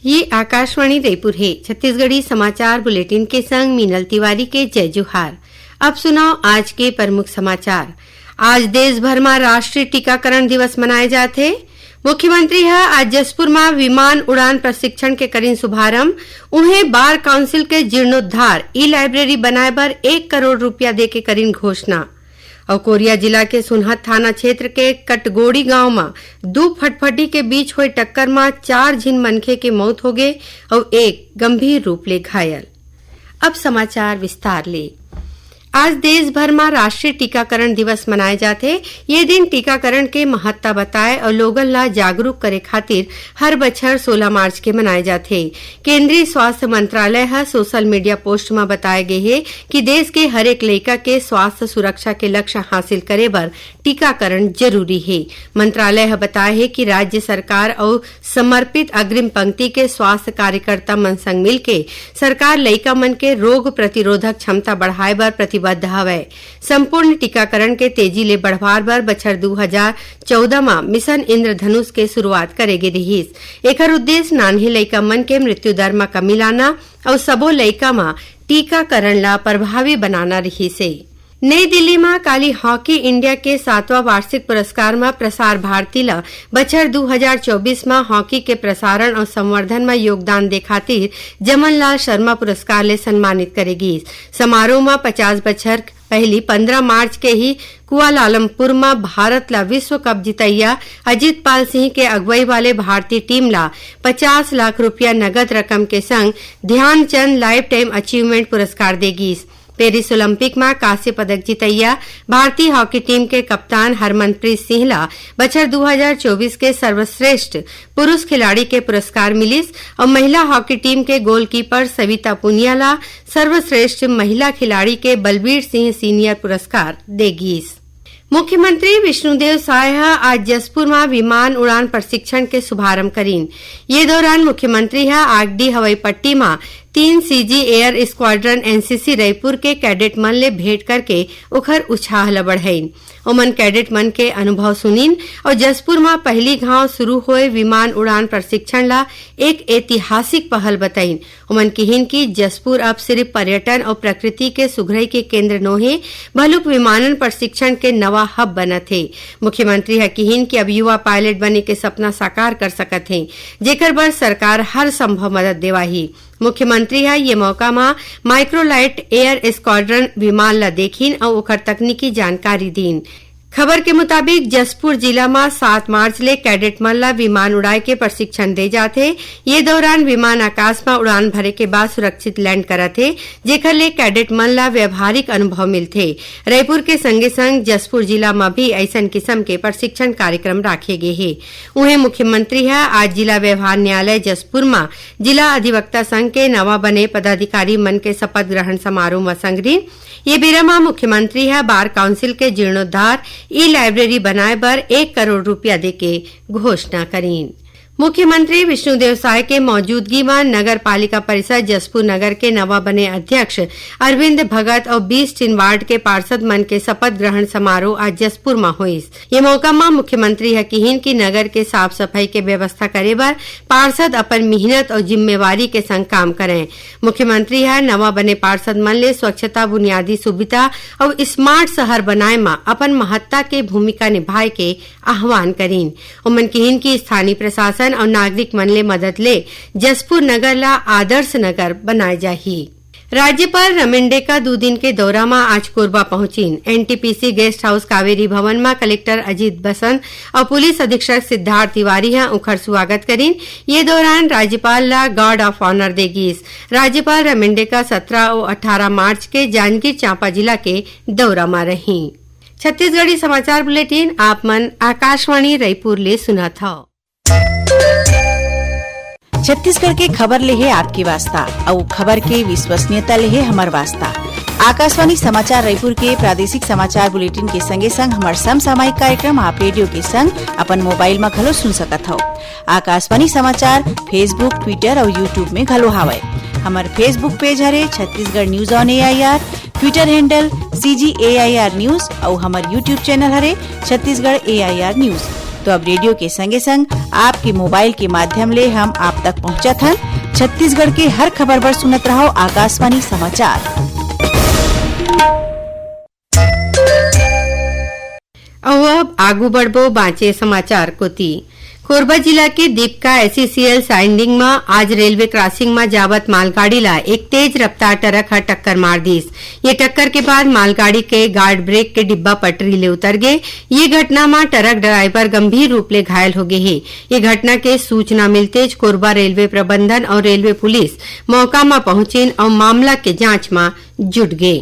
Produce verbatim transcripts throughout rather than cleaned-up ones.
ये आकाशवाणी रायपुर हे। छत्तीसगढ़ी समाचार बुलेटिन के संग मीनल तिवारी के जय जोहार। अब सुनव आज के प्रमुख समाचार। आज देश भर म राष्ट्रीय टीकाकरण दिवस मनाए जात हे। मुख्यमंत्री ह आज जशपुर म विमान उड़ान प्रशिक्षण के करिन शुभारंभ। उहें, बार काउंसिल के जीर्णोद्धार, ई लाइब्रेरी बनाए बर एक करोड़ रुपया दे के करिन घोषणा। अउ कोरिया जिला के सोनहत थाना क्षेत्र के कटगोड़ी गांव म दू फटफटी के बीच होए टक्कर म चार झिन मनखे के मौत होगे अउ एक गंभीर रूप ले घायल। अब समाचार विस्तार ले। आज देश भर म राष्ट्रीय टीकाकरण दिवस मनाए जाथे। ये दिन टीकाकरण के महत्ता बताए अउ लोगन ला जागरूक करे खातिर हर बछर सोलह मार्च के मनाए जाथे। केंद्रीय स्वास्थ्य मंत्रालय ह सोशल मीडिया पोस्ट म बताए गे हे कि देश के हरेक लइका के स्वास्थ्य सुरक्षा के लक्ष्य हासिल करे बर टीकाकरण जरूरी हे। मंत्रालय ह बताए हे कि राज्य सरकार अउ समर्पित अग्रिम पंक्ति के स्वास्थ्य कार्यकर्ता मन संग मिलके सरकार लइका मन के रोग प्रतिरोधक क्षमता बढ़ाए बर प्रतिबद्ध हवय। संपूर्ण टीकाकरण के तेजी ले बढ़वार बर बछर दू हजार चौदह म मिशन इंद्रधनुष के शुरुआत करे गे रिहिस। एखर उद्देश्य नान्हे लइका मन के मृत्यु दर म कमी लाना अउ सबो लइका म टीकाकरण ला प्रभावी बनाना रिहिस हे। नई दिल्ली म काली हॉकी इंडिया के सातवां वार्षिक पुरस्कार म प्रसार भारती ल बछर दू हजार चौबीस म हॉकी के प्रसारण अउ संवर्धन म योगदान दे खातिर जमन लाल शर्मा पुरस्कार ले सम्मानित करे गीस। समारोह म पचास बछर पहिली पंद्रह मार्च के ही कुआलालंपुर म भारत ला विश्व कप जितैया अजीत पाल सिंह के अगुवई वाले भारतीय टीम ला पचास लाख रुपया नगद रकम के संग ध्यानचंद लाइफ टाइम अचीवमेंट पुरस्कार दे गीस। पेरिस ओलंपिक म कांस्य पदक जितैया भारतीय हॉकी टीम के कप्तान हरमनप्रीत सिंह ला बछर दू हजार चौबीस के सर्वश्रेष्ठ पुरुष खिलाड़ी के पुरस्कार मिलिस अउ महिला हॉकी टीम के गोलकीपर सविता पुनिया ला सर्वश्रेष्ठ महिला खिलाड़ी के बलबीर सिंह सीनियर पुरस्कार दे गीस। मुख्यमंत्री विष्णुदेव साय ह आज जशपुर म विमान उड़ान प्रशिक्षण के शुभारंभ करीन। ये दौरान मुख्यमंत्री ह आगडी हवाई पट्टी म तीन CG air squadron NCC Raipur के कैडेट मन ले भेंट करके ओखर उत्साह ल बढ़ाइन। ओमन कैडेट मन के अनुभव सुनिन अउ जशपुर म पहिली घांव शुरू होए विमान उड़ान प्रशिक्षण ल एक ऐतिहासिक पहल बताइन। ओमन किहिन कि जशपुर अब सिरिफ पर्यटन अउ प्रकृति के सुघरई के केंद्र नोहे, भलुक विमानन प्रशिक्षण के नवा हब बनत हे। मुख्यमंत्री ह किहिन कि अब युवा पायलट बने के सपना साकार कर सकत हे, जेकर बर सरकार हर संभव मदद देवाही। मुख्यमंत्री ह ये मौका म माइक्रोलाइट एयर स्क्वाड्रन विमान ल देखिन अउ ओखर तकनीकी जानकारी दीन। खबर के मुताबिक, जशपुर जिला म सात मार्च ले कैडेट मन ल विमान उड़ाए के प्रशिक्षण दे जाथे। ये दौरान विमान आकाश म उड़ान भरे के बाद सुरक्षित लैंड करत हे, जेखर ले कैडेट मन ल व्यावहारिक अनुभव मिलथे। रईपुर के संगे-संग जशपुर जिला म भी अइसन किसम के प्रशिक्षण कार्यक्रम राखे गे हे। उहें, मुख्यमंत्री ह आज जिला व्यवहार न्यायालय जशपुर म जिला अधिवक्ता संघ के नवा बने पदाधिकारी मन के शपथ ग्रहण समारोह म संगरिन। ये बेरा म मुख्यमंत्री ह बार काउंसिल के जीर्णोद्धार ई लाइब्रेरी बनाए बर एक करोड़ रुपया देके घोषणा करीन। मुख्यमंत्री विष्णुदेव साय के मौजूदगी म नगर पालिका परिषद जशपुर नगर के नवा बने अध्यक्ष अरविंद भगत अउ बीस टीन वार्ड के पार्षद मन के शपथ ग्रहण समारोह आज जशपुर म होइस। ये मौका म मुख्यमंत्री ह किहिन कि नगर के साफ सफाई के व्यवस्था करे बर पार्षद अपन मिहनत अउ जिम्मेवारी के संग काम करंय। मुख्यमंत्री ह नवा बने पार्षद मन ले स्वच्छता, बुनियादी सुविधा अउ स्मार्ट शहर बनाए म अपन महत्ता के भूमिका निभाए के आह्वान करीन। ओमन किहिन कि स्थानीय प्रशासन अउ नागरिक मन ले मदद ले जशपुर नगर ला आदर्श नगर बनाए जाही। राज्यपाल रमेन डेका दू दिन के दौरा म आज कोरबा पहुंचिन। एनटीपीसी गेस्ट हाउस कावेरी भवन म कलेक्टर अजीत बसंत अउ पुलिस अधीक्षक सिद्धार्थ तिवारी ह उखर स्वागत करीन। ये दौरान राज्यपाल ला गार्ड ऑफ ऑनर दे गीस। राज्यपाल रमेन डेका सत्रह अउ अठारह मार्च के जांजगीर चांपा जिला के दौरा म रहीं। छत्तीसगढ़ी समाचार बुलेटिन आप मन आकाशवाणी रईपुर ले सुनत हव। छत्तीसगढ़ के खबर ले हे आपके वास्ता, अउ खबर के विश्वसनीयता ले हे हमर वास्ता। आकाशवाणी समाचार रईपुर के प्रादेशिक समाचार बुलेटिन के संगे संग हमर समसामयिक कार्यक्रम आप रेडियो के संग अपन मोबाइल म घलो सुन सकत हव। आकाशवाणी समाचार Facebook, Twitter अउ YouTube में घलो हावय। हमर Facebook पेज हरे Chhattisgarh news on AIR, Twitter handle CG AIR news अउ हमर YouTube चैनल हरे छत्तीसगढ़ एआईआर न्यूज। तो अब रेडियो के संगे संग आपके मोबाइल के माध्यम ले हम आप तक पहुंचत हन। छत्तीसगढ़ के हर खबर बर सुनत रहव आकाशवाणी समाचार। अउ अब आगू बढ़बो बांचे समाचार कोति। कोरबा जिला के दीपका एसईसीएल साइडिंग म आज रेलवे क्रॉसिंग म जावत मालगाड़ी ला एक तेज रफ्तार ट्रक ह टक्कर मार दिस। ये टक्कर के बाद मालगाड़ी के गार्ड ब्रेक के डिब्बा पटरी ले उतर गे। ये घटना म ट्रक ड्राइवर गंभीर रूप ले घायल हो गे हे। ये घटना के सूचना मिलतेच कोरबा रेलवे प्रबंधन अउ रेलवे पुलिस मौका म पहुंचिन अउ मामला के जांच म जुट गे।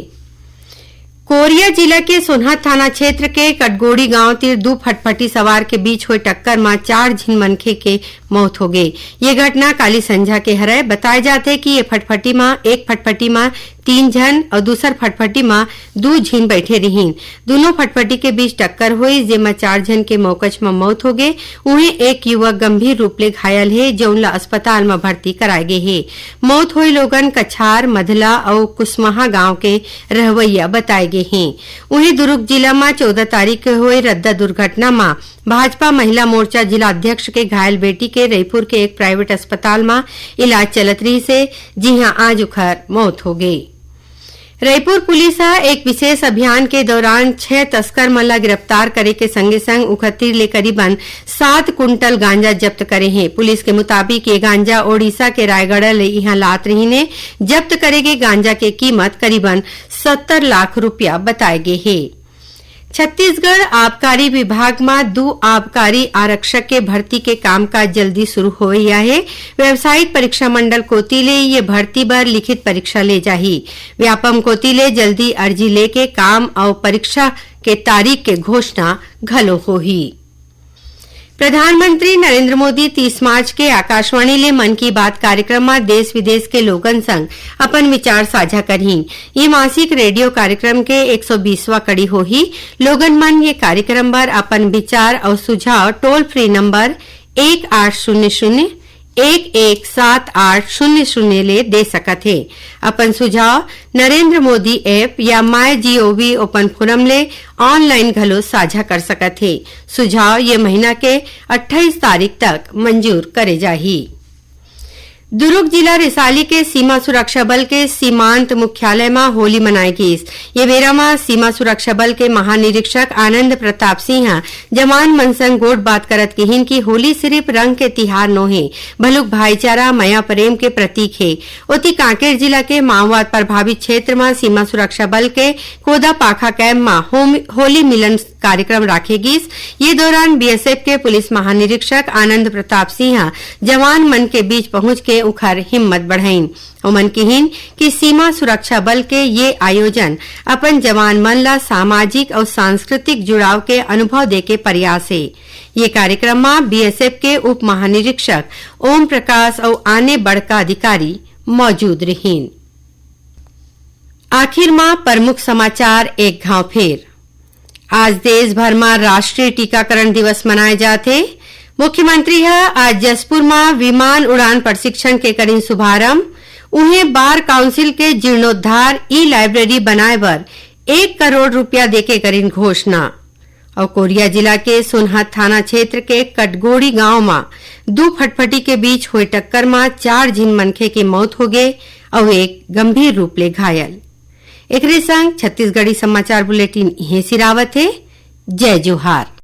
कोरिया जिला के सोनहत थाना क्षेत्र के कटगोड़ी गांव तीर दू फटफटी सवार के बीच होए टक्कर म चार झिन मनखे के मौत हो गे। ये घटना काली संझा के हरय। बताए जाथे कि ये फटफटी म, एक फटफटी म तीन झन अउ दूसर फटफटी म दू झिन बैठे रिहिन। दूनों फटफटी के बीच टक्कर होइस, जेमा चार झन के मौकच म मौत हो गे। उहें, एक युवक गंभीर रूप ले घायल हे, जउन ला अस्पताल म भर्ती कराए गे हे। मौत होए लोगन कछार, मधला अउ कुसमहा गांव के रहवइया बताए गे हें। उहें, दुरूग जिला म चौदह तारीख के होए रद्दा दुर्घटना म भाजपा महिला मोर्चा जिला अध्यक्ष के घायल बेटी के रईपुर के एक प्राइवेट अस्पताल म इलाज चलत रिहिस हे, जिहां आज उखर मौत हो गे। रईपुर पुलिस ह एक विशेष अभियान के दौरान छह तस्कर मन ला गिरफ्तार करे के संगे संग उखर तीर ले करीबन सात कुंटल गांजा जब्त करे हे। पुलिस के मुताबिक, ये गांजा ओडिशा के रायगढ़ ले इहां लात रहिन हे। जब्त करे गे गांजा के कीमत करीबन सत्तर लाख रुपया बताए गे हे। छत्तीसगढ़ आबकारी विभाग म दू आबकारी आरक्षक के भर्ती के कामकाज जल्दी शुरू होवइया हे। व्यावसायिक परीक्षा मंडल कोति ले ये भर्ती बर लिखित परीक्षा ले जाही। व्यापम कोति ले जल्दी अर्जी लेके काम अउ परीक्षा के तारीख के घोषणा घलो होही। प्रधानमंत्री नरेंद्र मोदी तीस मार्च के आकाशवाणी ले मन की बात कार्यक्रम म देश विदेश के लोगन संग अपन विचार साझा करही। ये मासिक रेडियो कार्यक्रम के एक सौ बीसवां कड़ी होही। लोगन मन ये कार्यक्रम बर अपन विचार अउ सुझाव टोल फ्री नंबर एक आठ शून्य शून्य एक एक सात आठ शून्य शून्य ले दे सकत हे। अपन सुझाव नरेंद्र मोदी ऐप या माय जीओवी ओपन फोरम ले ऑनलाइन घलो साझा कर सकत हे। सुझाव ये महीना के अट्ठाईस तारीख तक मंजूर करे जाही। दुरूग जिला रिसाली के सीमा सुरक्षा बल के सीमांत मुख्यालय म होली मनाए गीस। ये बेरा म सीमा सुरक्षा बल के महानिरीक्षक आनंद प्रताप सिंह ह जवान मन संग गोठ बात करत किहिन कि होली सिरिफ रंग के तिहार नोहे, भलुक भाईचारा, मया प्रेम के प्रतीक हे। ओती कांकेर जिला के माओवाद प्रभावित क्षेत्र म सीमा सुरक्षा बल के कोदापाखा कैंप म होम-, होली मिलन कार्यक्रम राखे गीस। ये दौरान बीएसएफ के पुलिस महानिरीक्षक आनंद प्रताप सिंह ह जवान मन के बीच पहुंच के उखर हिम्मत बढ़ाइन। ओमन किहिन कि सीमा सुरक्षा बल के ये आयोजन अपन जवान मन ला सामाजिक अउ सांस्कृतिक जुड़ाव के अनुभव देके प्रयास हे। ये कार्यक्रम म बीएसएफ के उप महानिरीक्षक ओम प्रकाश अउ आने बड़का अधिकारी मौजूद रिहिन। आखिर म प्रमुख समाचार एक घांव फेर। आज देश भर म राष्ट्रीय टीकाकरण दिवस मनाए जाथे। मुख्यमंत्री ह आज जशपुर म विमान उड़ान प्रशिक्षण के करिन शुभारंभ। उहें, बार काउंसिल के जीर्णोद्धार ई लाइब्रेरी बनाए बर एक करोड़ रुपया देके करिन घोषणा। अउ कोरिया जिला के सोनहत थाना क्षेत्र के कटगोड़ी गांव म दू फटफटी के बीच होए टक्कर म चार झिन मनखे के मौत होगे अउ एक गंभीर रूप ले घायल। एकरे संग छत्तीसगढ़ी समाचार बुलेटिन इहें सिरावत हे। जय जोहार।